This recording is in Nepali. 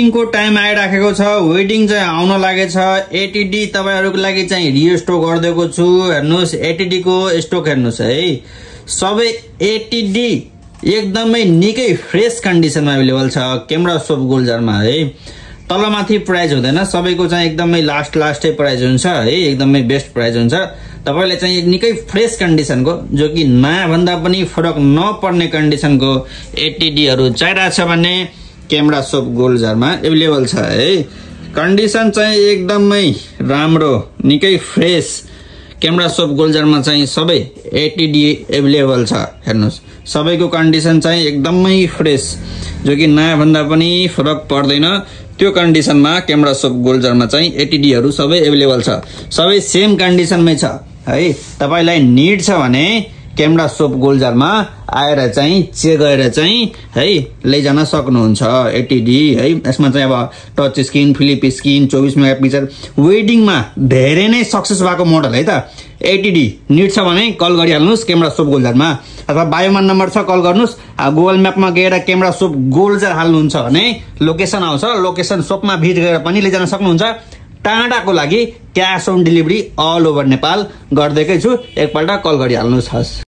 वेडिङ को टाइम आइराखेको छ। वेडिङ चाहिँ आउन लागेछ। एटीडी तपाईहरुको लागि चाहिँ रिस्टोक गर्दैको छु। हेर्नुस् एटीडी को स्टक हेर्नुस् है। सबै एटीडी एकदमै निकै फ्रेश कन्डिसनमा अवेलेबल छ कैमरा शॉप गुलजारमा है। तलमाथि प्राइस हुँदैन, सबैको चाहिँ एकदमै लास्टै प्राइस हुन्छ है। एकदमै बेस्ट प्राइस हुन्छ। तपाईले चाहिँ निकै फ्रेश कन्डिसनको जो कि नयाँ भन्दा पनि फरक नपर्ने कन्डिसनको एटीडीहरु चाहिरहेछ भने कैमरा शॉप गुलजारमा अवेलेबल छ है। कन्डिसन चाहिँ एकदमै राम्रो, निकै फ्रेश। कैमरा शॉप गुलजारमा चाहिँ सबै एटीडी अवेलेबल छ। हेर्नुस् सबैको कन्डिसन चाहिँ एकदमै फ्रेश, जो कि नयाँ भन्दा पनि फरक पर्दैन। त्यो कन्डिसनमा कैमरा शॉप गुलजारमा चाहिँ एटीडीहरु सबै अवेलेबल छ। सबै सेम कन्डिसनमै छ है। तपाईलाई नीड छ भने कैमरा शॉप गुलजारमा आएर चाहिँ चेक गरेर चाहिँ है लैजान सक्नुहुन्छ एटीडी है। यसमा चाहिँ अब touch screen, flip screen, 24 megapixel वेडिङमा धेरै नै सक्सेस भएको मोडल है त। एटीडी नीड छ भने कल गरिहाल्नुस् कैमरा शॉप गुलजारमा, अथवा बायोमा नम्बर छ कल गर्नुस्। गुगल म्यापमा गएर कैमरा शॉप गुलजार हाल्नुहुन्छ भने लोकेसन आउँछ। लोकेसन शॉपमा भिजिट गरेर पनि लैजान सक्नुहुन्छ। टाढाको लागि cash on delivery all over Nepal गर्दैकै छु। एकपल्ट कल गरिहाल्नुस्।